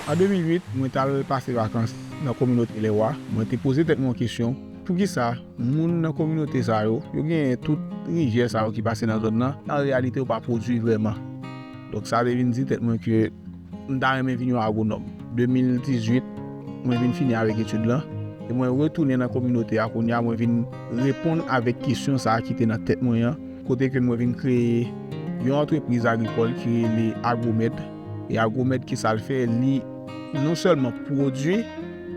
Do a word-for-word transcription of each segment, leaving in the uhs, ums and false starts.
An de mil uit, mwen t al pase vakans nan kominote Lèwa. Mwen te poze tèt mwen yon kesyon, poukisa moun nan kominote sa yo, yo genyen tout rivyè sa yo ki pase nan zòn nan, an reyalite yo pa pwodui vrèman. Donk sa te vin di tèt mwen ke m ta renmen vin yon agwonòm. De mil dizuit, mwen vin fini avèk etid lan, e mwen retounen nan kominote a kounye a, mwen vin reponn avèk kesyon sa a ki te nan tèt mwen an, kote ke mwen vin kreye yon antrepriz agrikòl ki rele Agromèd. E Agromèd, ki sa l fè? Li non sèlman pwodui,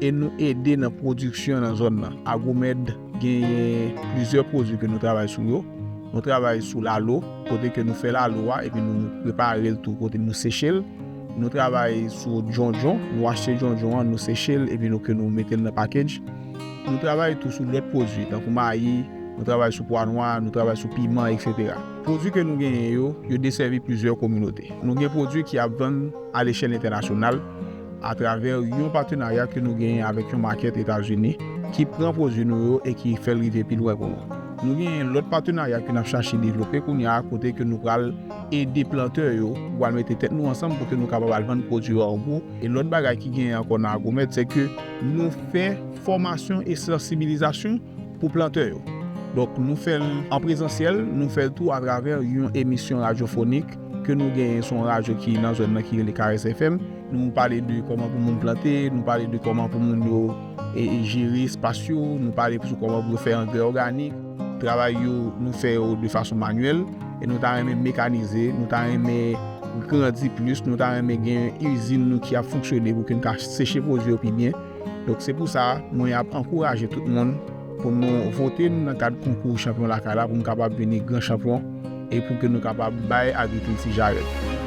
e nou ede nan pwodiksyon nan zòn nan. Agromèd genyen plizyè pwodui ke nou travay sou yo. Nou travay sou lalo, kote ke nou fè lalo a, epi nou prepare l tou, kote nou seche l. Nou travay sou djondjon, nou achte djondjon an, nou seche l, epi nou ke nou mete l nan package. Nou travay tou sou lòt pwodui, tankou mayi, nou travay sou pwa nwa, nou travay sou piman, etsetera. Pwodui ke nou genyen yo, yo desèvi plizyè kominote. Nou gen pwodui ki ap vann a lechèl entènasyonal atravè yon patenarya ke nou genyen avèk yon makèt Etazini ki pran pwodui nou yo e ki fè l rive pi lwen pou nou. Nou genyen lòt patenarya ke n ap chache devlope kounye a, kote ke nou pral ede plantè yo, nou pral mete tèt nou ansanm pou ke nou kapab al vann pwodui yo an gwo. E lòt bagay ki genyen ankò nan Agromèd, se ke nou fè fòmasyon e sansibilizasyon pou plantè yo. Donk, nou fè l an prezansyèl, nou fè l tou atravè yon emisyon radyofonik ke nou genyen sou yon radyo ki nan zòn nan ki rele K S F M. Nou pale de kòman pou moun plante, nou pale de kòman pou moun yo e, e jere espas yo, nou pale sou kòman pou yo fè angrè òganik. Travay yo, nou fè yo de fason manyèl, e nou ta renmen mekanize, nou ta renmen grandi plis, nou ta renmen gen izin nou ki ap fonksyone pou ke n ka seche pwodui yo pi byen. Donk, se pou sa, mwen ap ankouraje tout moun pou nou vote n nan kad konkou Chanpyon Lakay la, pou n kapab vini gran chanpyon e pou ke nou kapab bay agrikilti jarèt.